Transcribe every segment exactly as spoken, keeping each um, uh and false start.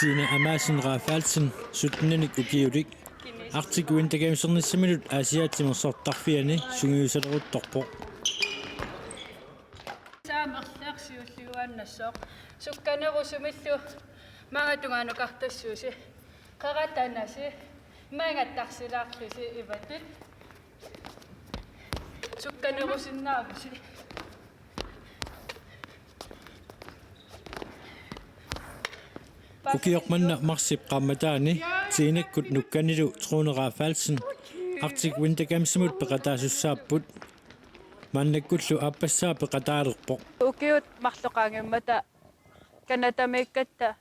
Tina Amassen Rafaelsen, syttenik ukiulik, Arctic Winter Gamesernissaminut Aasiaat timersortarfiani sungiusaleruttorpoq. Saamerleq siulliuaannassaaq. Sukkanerusumillu maanga tungaanut nukartassuusi. Qeratanasi. Maangattarsilaarlusi ivatut. Sukkanerusinnaavusi. Ukioq manna marsip qaammataani Tinakkut nukkanilu Trune Rafaelsen Arctic Winter Gamesimut peqataasussaapput. Maannakkullu aappassaa peqataalerpoq. Ukiut marluk qaangiummata Canadamiikkatta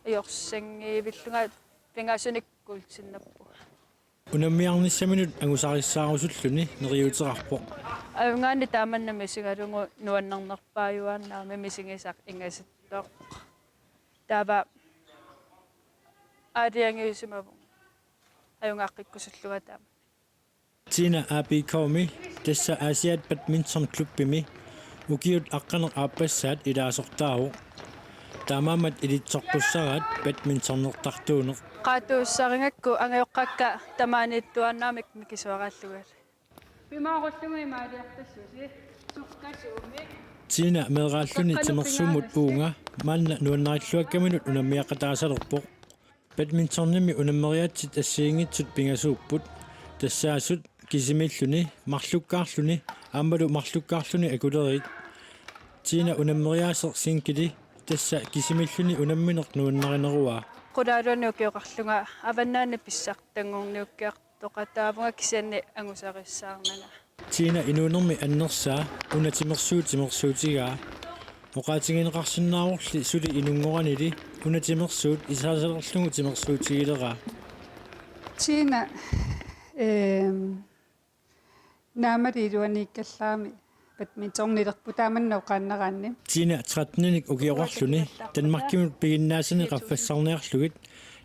ajorsanngiivillunga pingasunikuullunga. Unammiarnissaminut angusarissaarusulluni neriuuteqarpoq. Ajugaani taamanna misigalugu nuannernerpaajuaannarami misigisaq ingasittoq. Taava aalajangiusimavunga. Ajugaaqqikkusullunga taama. Tina A B K-mi, tassa Aasiaat Badminton Klubbimi, ukiut aqqaneq aappassaat ilaasortaavoq. Taamaammat ilitsoqqussaraat badmintonertartuuneq. Qaatuussarigakku angajoqqaakka tamaaniittuaannarmik mikisuaraallugit. Pimaarullugu imaaliartassusi sukkasuumik. Tina meeraalluni timersuummut uunga maanna nuannarilluakkaminut unammiaqataasalerpoq. Badmintonimi unammeriaatsit assigiinngitsut pingasuupput, tassaasut kisimiilluni, marlukkaarluni aammalu marlukkaarluni akulerit. Tina unammeriaaseq singli, tassa kisimiilluni unammineq nuannarineruaa. Qulaaluani ukioqarlunga avannaani pissartanngorniukkiartoqataavugut kisianni angusarissaarnanga. Tina inuunermi annersaa una timersuut timersuutigaa. Oqaatigineqarsinnaavorli suli inunngoranili una timersuut isaasalerlugu timersuutigileraa. Tina, ehm, naamali iluaniikkallarami badmintonnilerpoq taamanna oqaannaraanni. Tina trettenik ukioqarluni Danmarkimut piginnaasani qaffassarniarlugit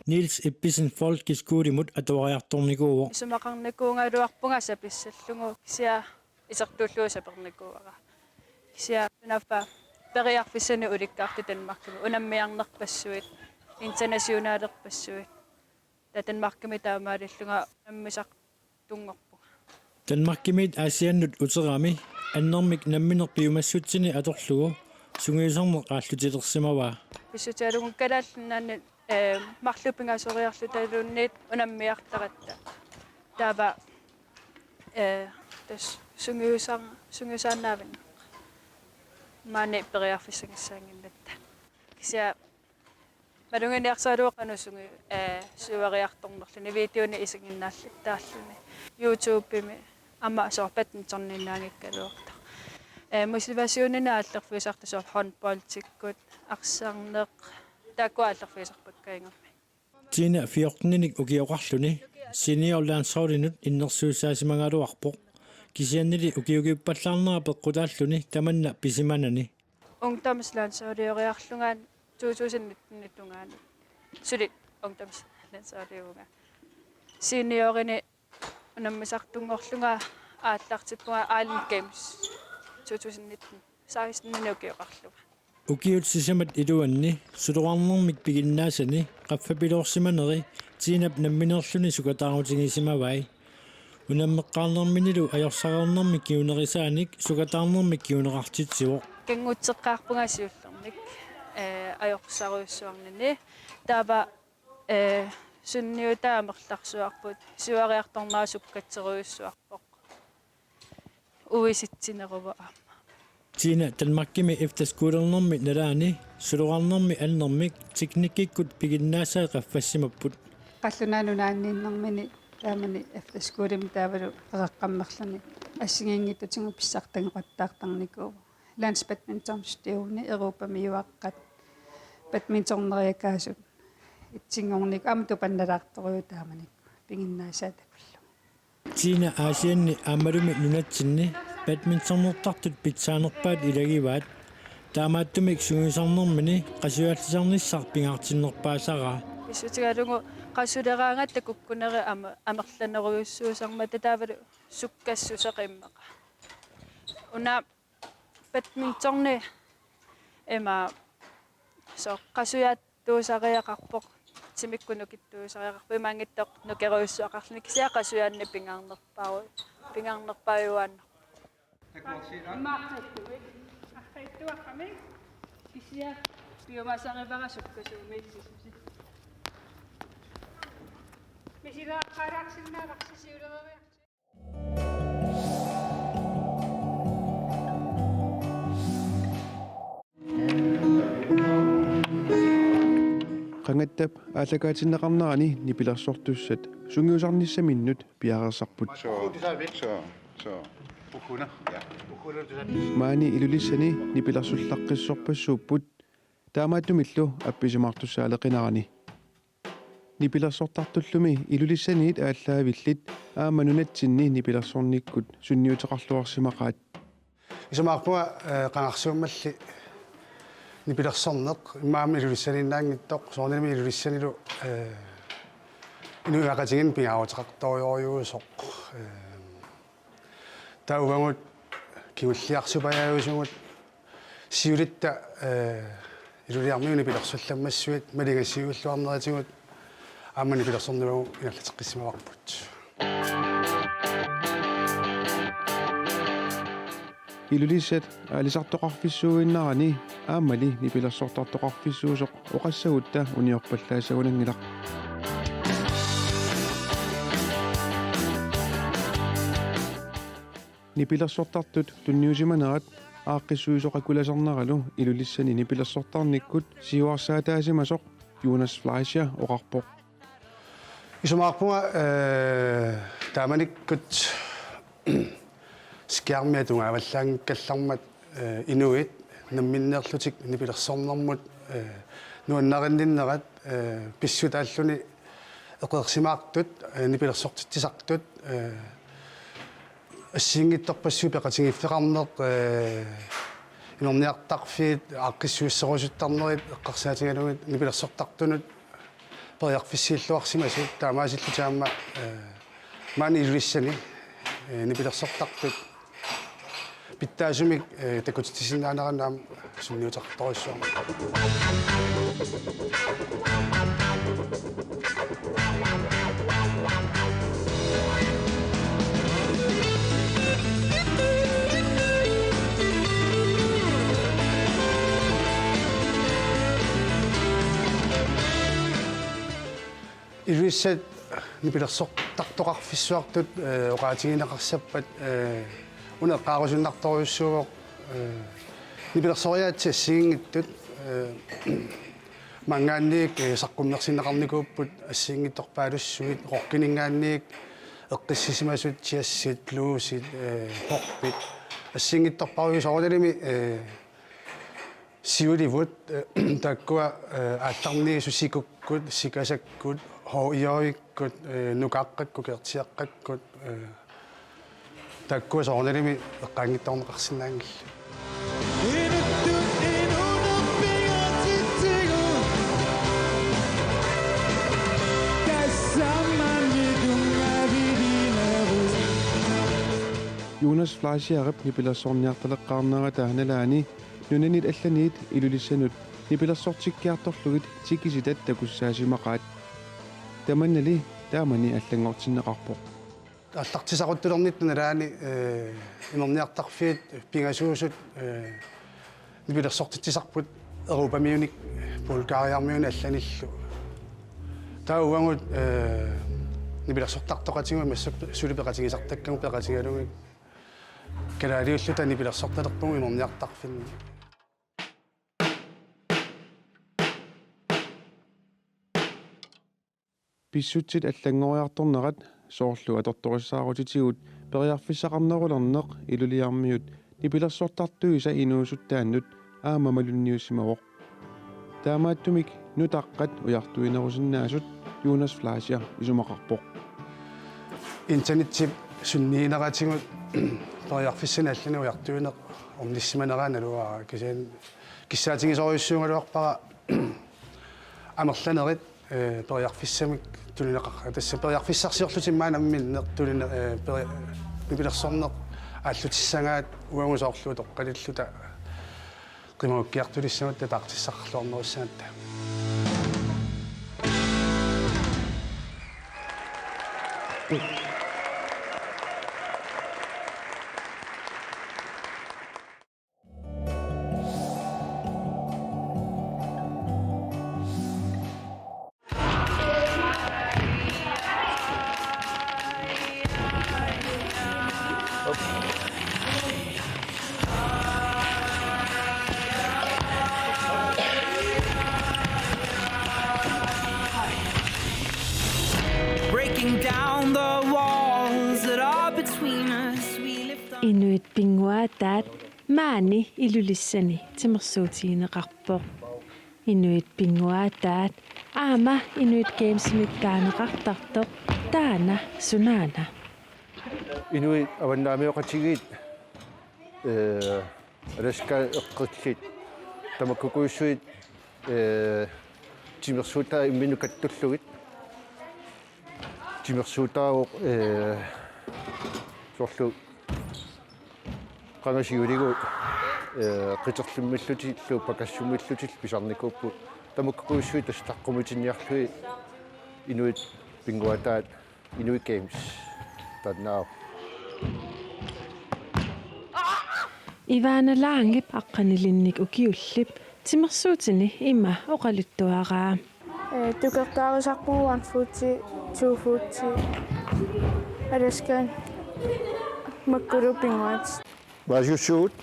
Niels Ebbesen Folkeskolemut atuariartornikuuvoq. Isumaqarnikuugaluarpunga sapissallugu kisianni isertuullugu sapernikuuara. Kisianni sunaaffa periarfissanik ulikkaartut Danmarkimi unammiarnerpassuit, internationalerpassuit. Taava Danmarkimi taamaalillunga unammisartunngorpunga. Danmarkimiit Aasiannut uterami annermik nammineq piumassutsinik atorlugu sungiusarneq aallutilersimavaa. Pissutigalugu Kalaallit Nunaanni, eh, marluk pingasoriarlutaluunniit unammiartaratta. Taava, eh, tassa sungiusar-, sungiusaannaavinneq. Maani periarfissagissaannginnatta. Kisianni maluginiarsaraluarpoq qanoq sungi-, eh, sueriartornerluni videonik isiginnaallattaarluni. YouTubemi aamma soorlu badmintonniinnaanngikkaluartoq. Eh, motivationinik aallerfigisartut soorlu håndboldikkut, arsarneq, taakkua aallerfigisarpakka ingammik. Tina fjortenik ukioqarluni seniorlandsholdinut innersuussaasimagaluarpoq. Kisiannili ukiukiuppallaarnera peqqutaalluni tamanna pisimanani. Ungdomslandsholdioriarlunga to tusind nitten tungaanut. Suli ungdomslandsholdiuvunga. Seniorinik unammisartunngorlunga aallartippunga Island Games to tusind nitten. Seksteninik ukioqarlunga. Ukiut sisamat iluanni suloqarnermik piginnaasani qaffapiloorsimaneri Tinap nammineerluni sukataarutigisimavai. Unammeqqaarnerminilu ajorsareernermik kingunerisaanik sukataarnermik kinguneqartitsivoq. Kanngutseqqaarpunga siullermik, eh, ajorsarujussuarnini. Taava, eh, sunniutaa amerlarsuarput, sueriartornera sukkatserujussuarpoq. Uisitsineruvoq aamma. Tina Danmarkimi efterskolernermi nalaani suloqarnermi annermik teknikkikkut piginnaasai qaffassimapput. Qallunaat Nunaanniinnermini taamani efterskolemi taavalu qeqqammerluni assigiinngitsutigut pissartanngoqattaartarnikuuvoq. Landsbadmintonstøvni Europamiuaqqat badmintoneriakaasut itsinngornikkut aamma tupannalaartorujuuvoq taamani piginnaasaat takullugit. Tina Aasianni aammalumi nunatsinni badmintonertartut pitsaanerpaat ilagivaat. Taamaattumik sungiusarnermini qasujaallissarnissaq pingaartinnerpaasaraa. Pissutigalugu qasuleraangatta kukkunerit ama-, amerlanerujussuusarmata taavalu sukkassuseq immaqa. Una badmintoni ima soorlu qasujaat- -tuusariaqarpoq timikkut nukittuusariaqarpoq, imaanngitsoq nukerujussuaqarluni, kisianni qasujaanni pingaarnerpaaru-, pingaarnerpaajuaannarpoq. Immaaqqiittumik, arriittuaqqamik, kisianni piumasarivara sukkasuumiissusi. Misileqqaalaarsinnaavarsi siuleriarsi. Qangattap aallakaatinneqarnerani nipilersortussat sungiusarnissaminnut piareersarput. Suu, suu, suu. Maani Ilulissani nipilersullaqqissorpassuupput, taamaattumillu appisimaartussaaleqinerani. Nipilersortartullumi Ilulissaniit aallaavillit aamma nunatsinni nipilersornikkut sunniuteqarluarsimaqaat. Isumaqarpunga, eh, qangarsuummalli nipilersorneq, immaqa aamma Ilulissaniinnaanngitsoq, soorunalimi Ilulissanilu, eh, inuiaqatigiinni pingaaruteqartorujussuusoq, eh, taava uagut kingulliarsupajaasugut siulitta, eh, Ilulissarmiut nipilersullammassuit malugasiuilluarnerisigut aamma nipilersorniuagut ingerlateqqissimavarput. Ilulissat aalisartoqarfissuuinnarani aammali nipilersortartoqarfissuusoq oqassagutta uniorpallaassagunanngilaq. Nipilersortartut tunniusimanerat aaqqissuisoqakulaasarneralu Ilulissani nipilersortarnikkut siuarsaataasimasoq Jonas Fleischer oqarpoq. Isumaqarpunga, eh, taamanikkut skærmia tungaavallaanngikkallarmat, eh, inuit namminneerlutik nipilersornermut, eh, nuannarinninnerat, eh, pissutaalluni eqeersimaartut, eh, nipilersortitsisartut, eh, assigiinngitsorpassuit peqatigiiffeqarneq, eh, inerniartarfiit aaqqissuussorusuttarnerit eqqarsaatigalugit nipilersortartunut periarfissiilluarsimasut, taamaasillutik aamma, eh, maani Ilulissani, eh, nipilersortartut pitsaasumik, eh, takutitsisinnaanerannik aamma sunniuteqartorujussuarmata. Ilulissat nipilersortartoqarfissuartut, eh, oqaatigineqassappat, eh, una eqqaarusunnartorujussuuvoq, eh, nipilersoriaatsit assigiinngitsut, eh, maanngaanniit, eh, saqqummersinneqarnikuupput assigiinngitsorpaalussuit, rockininngaanniit eqqissisimasut, jazzit, bluesit, eh, popit, assigiinngitsorpaaluit soorunalimi, eh, siulivut, eh, taakkua, eh, aallarniisut sikukkut, sikasakkut, H I J-ikkut, eh, nukaaqqakkut, keertiaqqakkut, eh, taakkua soorunalimi eqqaanngitsoorneqarsinnaanngillat. Jonas Fleischerip nipilersorniartaleqqaarnerata nalaani nunanit allanit Ilulissanut nipilersortikkiartorlugit tikisitat takussaasimaqaat. Tamannali taamani allanngortinneqarpoq. Aallartisaqartulernitta nalaani, eh, inerniartarfiit pingasuusut, eh, nipilersortitsisarput Europamiunik, Bulgariarmiunik allanillu. Taava uagut, eh, nipilersortartoqatigut massakkut suli peqatigisartakkagut peqatigalugit kalaaliulluta nipilersortalerpugut inerniartarfinni. Pissutsit allanngoriartornerat soorlu atortorissaarutitigut periarfissaqarnerulerneq Iluliarmiut nipilersortartuisa inuusuttaannut aamma malunniussimavoq. Taamaattumik nutaqqat ujartuinerusinnaasut Jonas Fleischer isumaqarpoq. Internettip sunniineratigut periarfissanik allanut ujartuineq ornissimaneraat naluara, kisianni kissaatigisorujussuugaluarpara amerlanerit, eh, periarfissamik tunineqar-, tassa periarfissarsiorlutik maani namminneq tunine-, eh, peri-, nipilersorneq aallutissagaat uagut soorlu utoqqalilluta qimagukkiartulissagatta taartissaqarluarnerussagatta. Breaking down the walls that are between us, we lift up. Inuit pinnguaataat maani Ilulissani timersuutigineqarpoq. Inuit pinnguaataat aamma Inuit Gamesimi taaneqartartoq taanna sunaana? Inuit avannaamioqatigiit, ee, Alaska eqqillit tamakkukujussuit, ee, timersuutaat imminnut kattullugit. Timersuutaavoq, ee, soorlu qanga siuligut, ee, qiterlimmillutillu pakassummillutillu pisarnikuupput. Tamakkukujussuit tassa saqqumitinniarlugit Inuit pinnguaataat Inuit Games taannaavoq. Ivana Langep aqqanilinnik ukiullip timersuutini ima oqaluttuaraa. Ee, tukertaarisarpugut one footi, two footi, Alaskan makkulu pinnguaatit. Maasiussuugut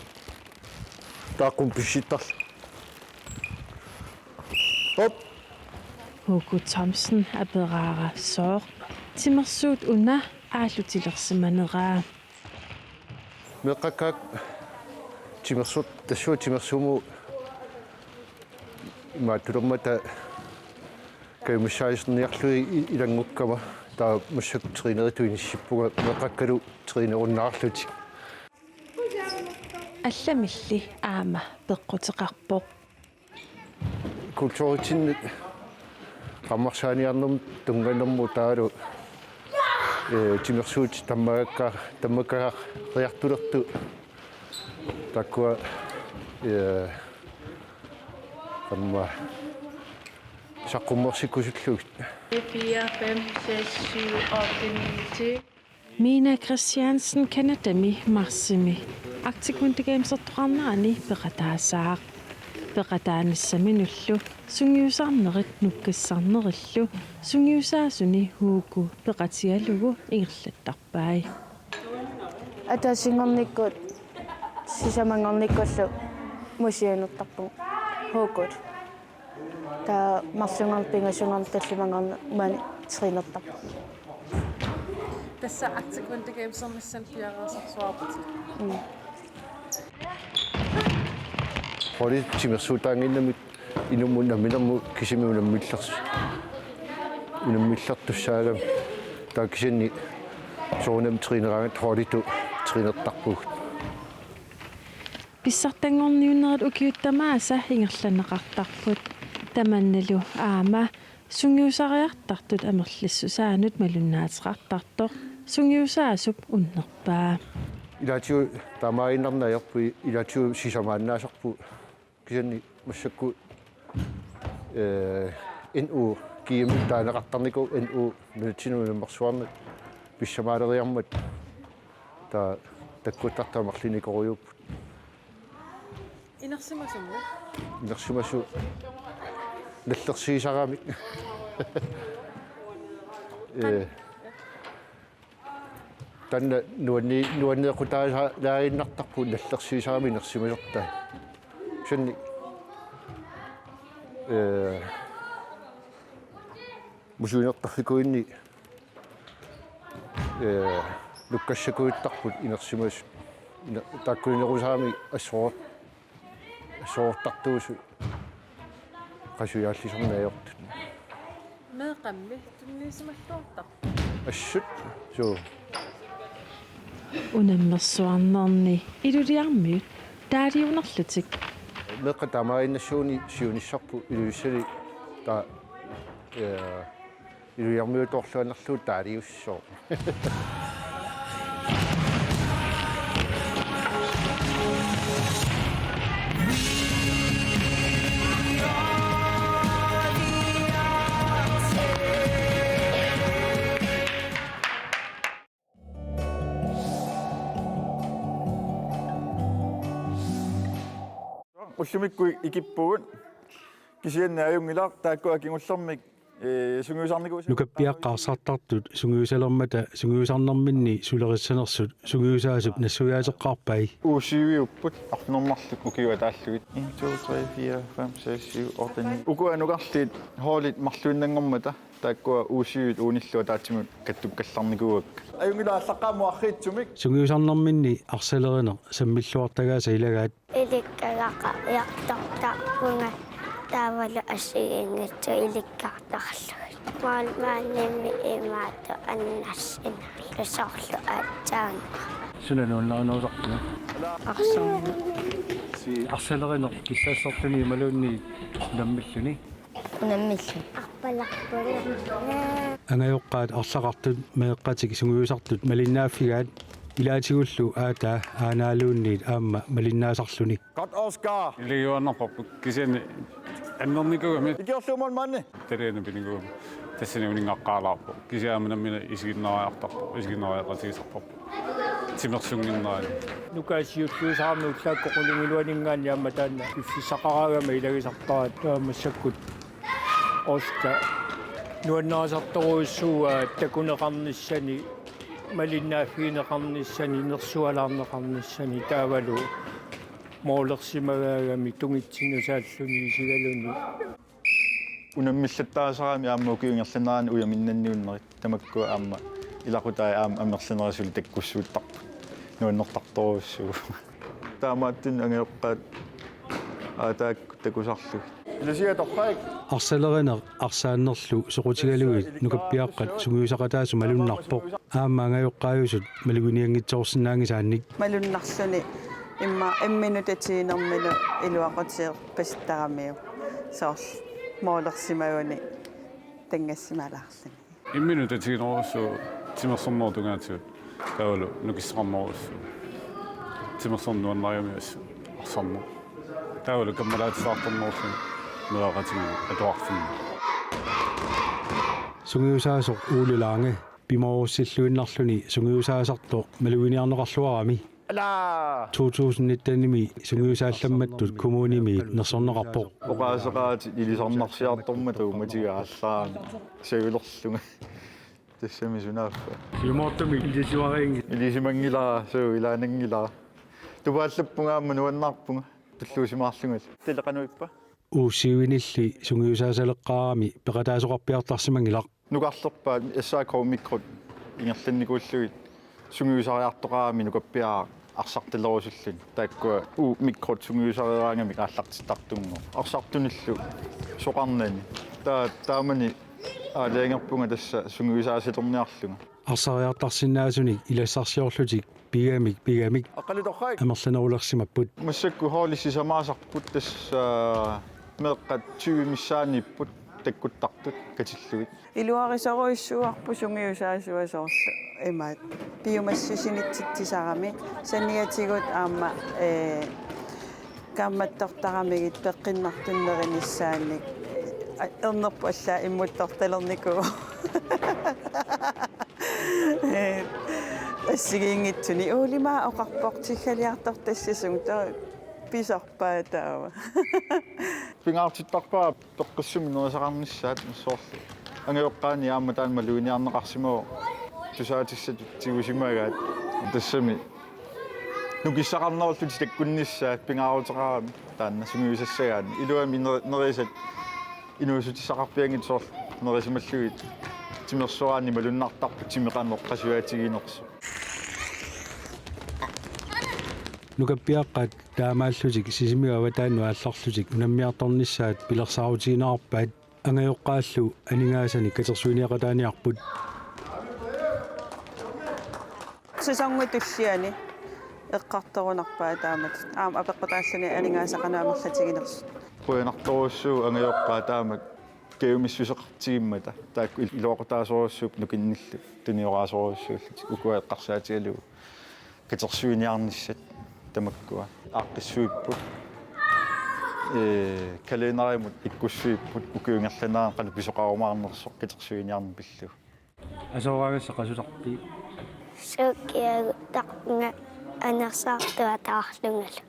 taakkumi pissittarlugit. Hop. Hugo Thomsen aperaara sooq timersuut una aallutilersimaneraa. Meeqqakkaat timersuut, tassuuna timersuummut imaattulermata kajumissaarniarlugit i-, ilanngukkama, taava massakkut træneritut inissippunga meeqqakkalu trænerunnaarlutik. Allamilli aamma peqquteqarpoq. Kulturitsinni qarmarsaaniarnermut tunnganermut taavalu, ee, timersuutit tammagakka-, tammagariartulertut taakkua, ee, aamma saqqummersikkusullugit. Fire, fem, seks, syv, otte, ni, ti. Mina Christiansen Canadami marsimi Arctic Winter Gamesertoqarnerani peqataasaaq. Peqataanissaminullu sungiusarnerit nukkassarnerillu sungiusaasuni Hugo peqatigalugu ingerlattarpai. Ataasinngornikkut sisamanngornikkullu musianertarpugut Hugot. Taava marlunngorneq, pingasunngorneq, tallimanngorneq maani trænertarpugut. Tassa Arctic Winter Gamesernissannut piareersarsuarputit. Mm. Holdit timersuutaannginnamik inummut namminermut kisimi unammillers-, unammillertussaagami. Taava kisianni soorunami træneraangatta holditut trænertarpugut. Pissartanngorniunnerit ukiut tamaasa ingerlanneqartarput. Tamannalu aamma sungiusariartartut amerlissusaannut malunnaateqartartoq sungiusaasup unnerpaa. Ilaatigut taamaaginnarneq ajorput, ilaatigut sisamaannaasarput. Kisianni massakkut, ee, N U G M taaneqartarnikuuvoq, N U nunatsinni unammersuarnut pissamaaleriarmat taava takkuttartut amerlinikorujuupput. Inersimasummi? Inersimasut nallersiisaramik. Ee, taanna nuanni-, nuanneequtaalaaginnartarput nallersiisaramik inersimasortaa. Kisianni, ee, musuinertarfikuinni, ee, nukkassakujuttarput inersimasut. Ina-, taakkuinerusaramik assoroor-, assorortartuusut qasujaallisarneq ajortut. Meeqqammi tunniusimalluartarput. Assut, suu. Unammersuarnerni Ilulissarmiut taaliunerlutik. Meeqqat taamaaginnassuunik siunissarput Ilulissani taava, ee, Ilulissarmiutoorluinnarlugu taaliussooq. Ullumikkut ikippugut. Kisianni ajunngilaq, taakkua kingullermik, ee, sungiusarnikuusagut. Nukappiaqqat arsartartut sungiusalermata sungiusarnerminni sulerissanersut sungiusaasup nassuiaateqqaarpai. U syviupput arfineq-marluk ukiup ataallugit. En, to, tre, fire, fem, seks, syv, otte, ni. Ukua nukarliit holdit marluinnanngormata taakkua U syvit uunillu ataatsimut kattupallarnikuuakka. Ajunngilaq, aallaqqaammut arriitsumik. Sungiusarnerminni arsalerineq sammilluartagaasa ilagaat. Ilikkagaqariartortarpunga taavalu assigiinngitsut ilikkartarlugit. Maani maannimi imaattoq annassinarlu soorlu aatsaannguaq. Suna nuannarinerusarpiuk? Arsaarneq. Arsalerineq kissaassorluni imaluunniit unammilluni? Unammilluni. Arpalarpunga. Angajoqqaat arlaqartut meeqqatik sungiusartut malinnaaffigaat, ilaatigullu aataa aanaaluunniit aamma malinnaasarluni. Godt, Oscar. Iligiuaannarparput kisianni annernikuugami. Ikiorlugu maani. Taliani pinikuugami. Tassani uninngaqqaalaarpoq. Kisianni aamma nammineq isiginnaariartarpoq, isiginnaariaqatigisarparput. Timersunnginnerani. Nukaat siulliusarami ullaakkut qulingiluaninngaanniit aamma taanna piffissaqaraangama ilagisartaraat, taava massakkut Oscar nuannarisartorujussuuaa takuneqarnissani, malinnaaffigineqarnissani, nersualaarneqarnissani taavalu moolersimagaagami tungitsinnut saalluni isigaluni. Unammillattaasarami aamma ukiup ingerlanerani ujaminnanniunnerit, tamakku aamma ilaqutai aamma amerlanerit suli takkussuuttarput. Nuannertartorujussuuvoq. Taamaattunik angajoqqaat aataakkut takusarlugit. Ilasiatorraik. Arsalerineq arsaannerlu soqutigalugit nukappiaqqat sungiusaqataasut malunnarpoq. Aamma angajoqqaajusut maluginianngitsoorsinnaanngisaannik. Malunnarluni immaqa imminut tatiginerminut iluaqutaasorpasittaramiuk. Soorlu moolersimaguni tanngassimalaarluni. Imminut tatiginerussuuvoq timersornerup tungaatigut. Taavalu nukissaqarnerussuuvoq. Timersorneq nuannarigamiuk assut arsarneq. Taavalu kammalaatisartornerussuuvoq meeraqatigiit atuarfinnut. Sungiusaasoq Ole Lange pimoorussilluinnarluni sungiusaasartoq maluginiarneqarluarami. Ala! To tusind nittenimi sungiusaallammattut kommunimiit nersorneqarpoq. Oqaaseqaatit ilisarnarsiartormata uummatiga aallaarami sajulerlunga. Tassami sunaaffa. Siumoortumik ilisimaringi. Ilisimanngilara, suu, ilaananngilara. Tupaallappunga aamma nuannaarpunga. Tulluusimaarlungalu. Taleqanuippa? U syvinilli sungiusaasaleqqaarami peqataasoqarpiartarsimanngilaq. Nukarlerpaat S A K Mikrot ingerlannikuullugit sungiusariartoqarami nukappiaraq arsartalerusulluni. Taakkua U Mikrot sungiusareeraangamik aallartittartunngooq. Arsartunillu soqarnani. Taa-, taamani aalajangerpunga tassa sungiusaasalerniarlunga. Arsariartarsinnaasunik ilassarsiorlutik pigamik, pigamik. Aqqalutorraik. Amerlanerulersimapput. Massakkut holdit sisamaasarput tassa meeqqat tyve missaanniipput takkuttartut katillugit. Iluarisorujussuuarput sungiusaasua soorlu imaat piumassusinitsitsisarami saniatigut aamma, ee, kaammattortaramigit peqqinnartunnerinissaannik, ee, ernerput allaat immuttortalernikuuvoq. Ee, assigiinngitsuni Ulimaa oqarpoq tiggaliartortassasugut, taava pisorpaa taava. Pingaartittarpara peqqissumik nerisaqarnissaat, soorlu angajoqqaani aamma taanna maluginiarneqarsimavoq, tusaatissatut tigusimagaat. Tassami nukissaqarnerullutik takkunnissaat pingaaruteqarami taanna sungiusassagaanni. Iluamik ner-, nerisat inuussutissaqarpianngitsut soorlu nerisimallugit timersoraanni malunnartarput timi qanoq qasujaatiginersoq. Nukappiaqqat taamaallutik Sisimiut avataannut aallarlutik unammiartornissaat pilersaarutigineqarpaat, angajoqqaallu aningaasanik katersuiniaqataaniarput. Sæsonip tulliani eqqartorunarpaa taamatut. Aamma apeqqutaalluni aningaasat qanoq amerlatiginersut. Qujanartorujussuuvoq angajoqqaat taamak kajumissuseqartigimmata. Taakku il-, iluaqutaasorujussuupput nukinnillu. Tunioraasorujussuullutik ukua eqqarsaatigalugu. Katersuiniarnissat tamakkua. Aaqqissuipput. Ee, kalenderimut ikkussuipput ukiup ingerlanerani qanoq pisoqarumaarnersoq katersuiniarneq pillugu. Asooraagassaq qasutarpit? Sukiagu tarpunga anersaartuataarlungalu.